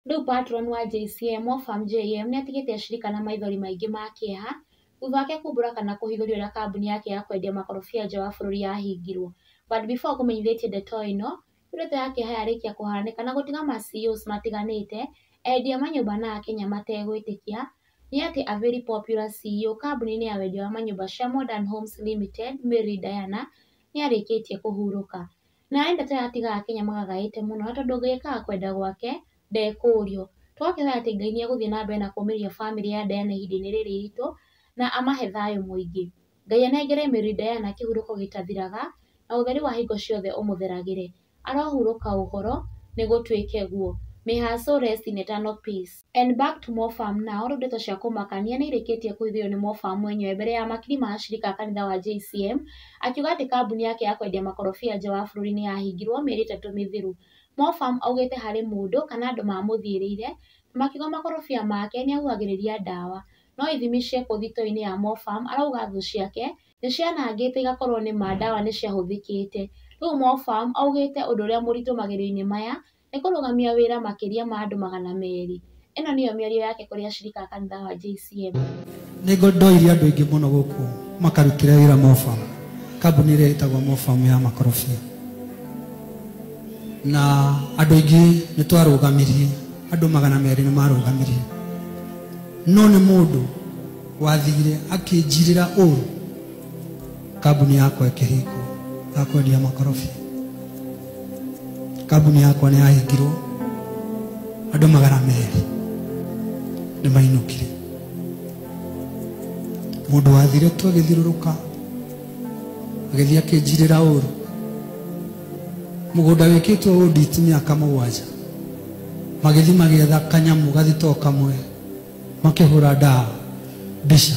Rĩu patron wa JCM Mofarm JM nĩatigĩte ashirika na maithori maingĩ ma kĩeha thutha wake kumbũra kana kũhithũria ũrĩa kambuni yake ya kwendia makorobia nja wa bũrũri yahingirwo. But before ngũmenyithĩtie ndeto ĩno, rĩu ndeto ya kĩeha yarĩkia kũhanĩka na gũtiga ma CEOs matiganĩte, endia manyũmba na akenya mategwĩtĩkia, nĩ atĩ a very popular CEO kambuni-inĩ ya wendia wa manyũmba cia Modern Homes Limited, Mary Diana, nĩ arĩkĩtie kũhurũka. Na nĩ ndeto yatiga akenya magagaĩte mũno na tondũ Ngai ekaga kwenda gwake ndekũrio. Tũgakĩhoya atĩ Ngai nĩ egũthiĩ na mbere na kũũmĩrĩria bamĩrĩ ya Diana ihinda-inĩ rĩrĩ iritũ na amahe thayũ mũingĩ. Ngai anengere Mary Diana kĩhurũko gĩtathiraga na ũtheri wa hingo ciothe ũmũtheragĩre. Arohurũka ũhoro nĩ gũtuĩke guo. May her soul rest in eternal peace. And back to Mofarm now, rĩu ndeto cia kũmakania nĩ irĩkĩtie kũhithũrio nĩ Mofarm mwenyewe mbere ya makiri ma ashirika a kanitha wa JCM akiuga atĩ kambuni yake ya kwendia makorobia nja wa bũrũri nĩ yahingirwo mĩeri 3 mĩthiru. Mofarm augĩte harĩ mũndũ kana andũ mamũthiĩrĩire na makiuga makorobia make nĩ ahuhagĩrĩria ndawa. No ithimi ciekwo thitoo-inĩ ya Mofarm arauga thũ ciake nĩ cianangĩte igakorwo nĩ ma ndawa nĩ ciahũthĩkĩte. Rĩu Mofarm augĩte ũndũ ũrĩa mũritũ magerio-inĩ maya nĩ kũrũgamia wĩra makĩria ma andũ 200. Ĩno nĩyo mĩario yake kũrĩ ashirika a kanitha wa JCM. Nĩ ndoirie andũ aingĩ mũno gũkũ makarutĩra wĩra Mofarm, kambuni ĩrĩa ĩtagwo Mofarm ya makorobia. Na andũ aingĩ nĩ twarũgamirie, andũ 200 nĩ marũgamirie. No nĩ mũndũ wathire akĩnjirĩra ũru kambuni yakwa ĩkĩhingwo ya kwendia makorobia. Kambuni yakwa nĩ yahingirwo, andũ 200 nĩ mainũkire. Mũndũ wathire tu agĩthiũrũrũka agĩthiĩ akĩnjirĩra ũru. Mũgũnda wĩkĩtwo audit mĩaka 7, magĩthiĩ magĩetha kanyamũ gathitoo kamwe, makĩhũra ndawa mbica,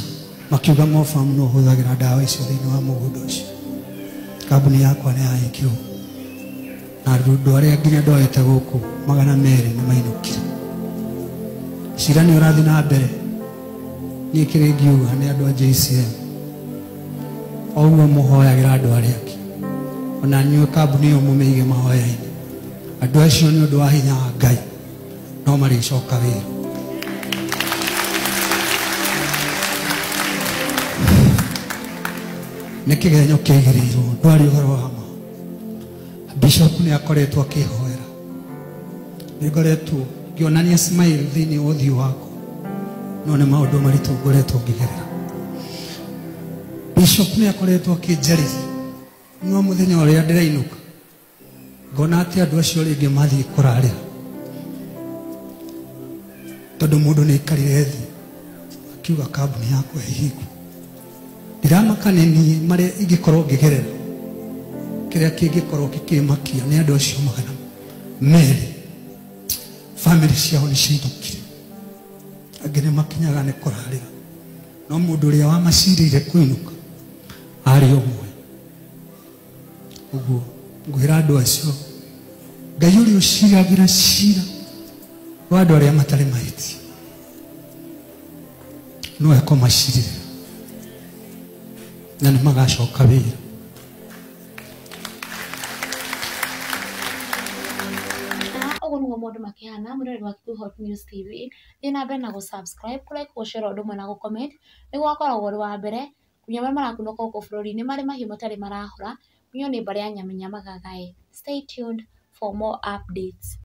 makiuga Mofarm no ũhũthagĩra ndawa icio thĩinĩ wa mũgũnda ũcio. Kambuni yakwa nĩ yahingirwo na andũ arĩa nginya ndoete gũkũ 200 nĩ mainũkire. Cira nĩ ũrathiĩ na mbere. Niĩ kĩrĩa ingiuga nĩ andũ a JCM, o ũguo mũhoyagĩra andũ arĩa angĩ, ona inyuĩ kambuni ĩyo mũmĩige mahoya-inĩ. Andũ acio nĩ ũndũ wa hinya wa Ngai no marĩcoka wĩra. Nĩ kĩgenyo kĩaigĩrĩirwo, ndwarĩ ũhoro wa ma. Bishop nĩ akoretwo akĩhoera, nĩ ngoretwo ngĩonania smile thĩinĩ wa ũthiũ wakwa, no nĩ maũndũ maritũ ngoretwo ngĩgerera. Bishop nĩ akoretwo akĩnjarĩria, no mũthenya ũrĩa ndĩrainũka ngona atĩ andũ acio rĩngĩ mathiĩ kũrarĩra, tondũ mũndũ nĩ aikarire thĩ akiuga kambuni yakwa ĩhingwo. Ndiramaka nĩ niĩ marĩa ingĩkorwo ngĩgerera, kĩrĩa kĩngĩkorwo gĩkĩmakia nĩ andũ acio 200. Bamĩrĩ ciao nĩ ciainũkire, angĩ nĩ makinyaga nĩ kũrarĩra, no mũndũ ũrĩa wamacirĩire kũinũka arĩ ũmwe. Ũguo ngwĩra andũ acio, Ngai ũrĩa ũciragĩra cira wa andũ arĩa matarĩ mahĩtia no ekũmacirĩra na nĩ magacoka wĩra. Ũguo nĩguo maũndũ makĩhana. Mwĩroreri wa Kikuyu Hot News TV, thiĩ na mbere na gũ-subscribe, kũ-like, gũ-share ũndũ ũmwe na gũ-comment nĩguo ũgakoragwo ũrĩ wa mbere kũmenya marĩa marakunũka gũkũ bũrũri-inĩ marĩ mahiũ matarĩ marahora, kũnyuo nĩ mbarĩ ya Nyamenya Magagae. Stay tuned for more updates.